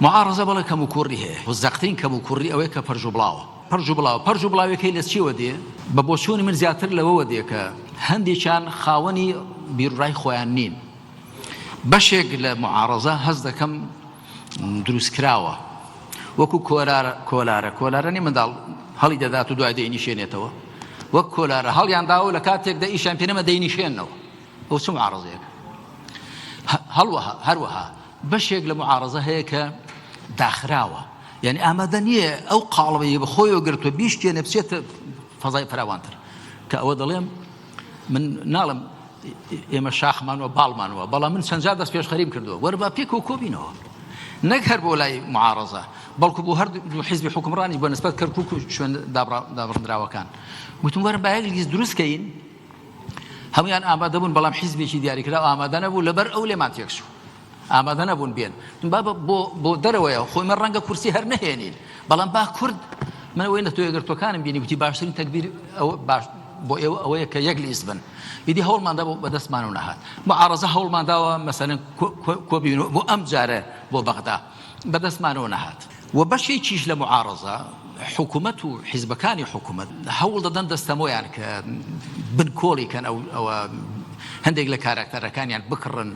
معارەزە بەڵێ کەموکوڕی هەیە و زەقترین کەموکوڕی ئەوەیە کە پەرژوبڵاوە. پەرژوبڵاوە. پەرژوبڵاویەکەی لە چیەوە دێ؟ بە بۆچوونی من زیاتر لەوەوە دێ کە هەندێکیان خاوەنی بیروڕای خۆیان نین. بەشێک لە معارەزە هەست دەکەم دروستکراوە. وەکو کۆلارە کۆلارە کۆلارە نیە منداڵ هەڵی دەدات و دوای دەینیشێنێتەوە. وەک کۆلارە هەڵیان داوە و لە کاتێکدا ئیشیان پێ نەما دەینیشێننەوە. ئەو چ معارەزەیەکە؟ هەڵوەها هەروەها بەشێک لە معارەزە هەیە کە داخراوە یعنی ئامادە نییە ئەو قاڵبەی بە خۆیەوە گرتووە بیشکێنێ بچێتە فەزای فراوانتر کە ئەوە دەڵێم من ناڵم ئێمە شاخمانوە باڵمانوە بەڵام من چەند جار دەست پێشخەریم کردووە وەرە با پێکەوە کۆبینەوە نەک هەر بۆ لای معارەزە بەڵکو بۆ هەر دوو حیزبی حکومڕانی بە نسبەت کەرکوک و شوێن دابڕندراوەکان گوتم وەرە با یەک لیست دروست کەین هەمویان ئامادە بوون بەڵام حیزبێکی دیاریکراو ئامادە نەبوو لەبەر ئەو لێمان تێکچوو ئامادە نەبوون بێن بابە بۆ بۆ دەرەوەیە خۆی من ڕەنگە کورسی هەر نەهێنین بەڵام با کورد من ئەوەی نەتەوە یەکگرتووەکانم بینی گوتی باشترین تەگبیر ئەوە باش بۆ ئێوە ئەوەیە کە یەک لیست بن ئیدی هەوڵمان دا بەدەستمان و نەهات معارەزە هەوڵمان داوە مەسەلەن کۆبین بۆ ئەم جارە بۆ بەغدا بەدەستمانەوە نەهات و بەشێکیش لە معارەزە حکوومەت و حیزبەکانی حکوومەت هەوڵ دەدەن دەستەمۆیان کە بنکۆڵی کەن ئەو ئەوە هەندێک لە کاراکتەرەکانیان بکڕن.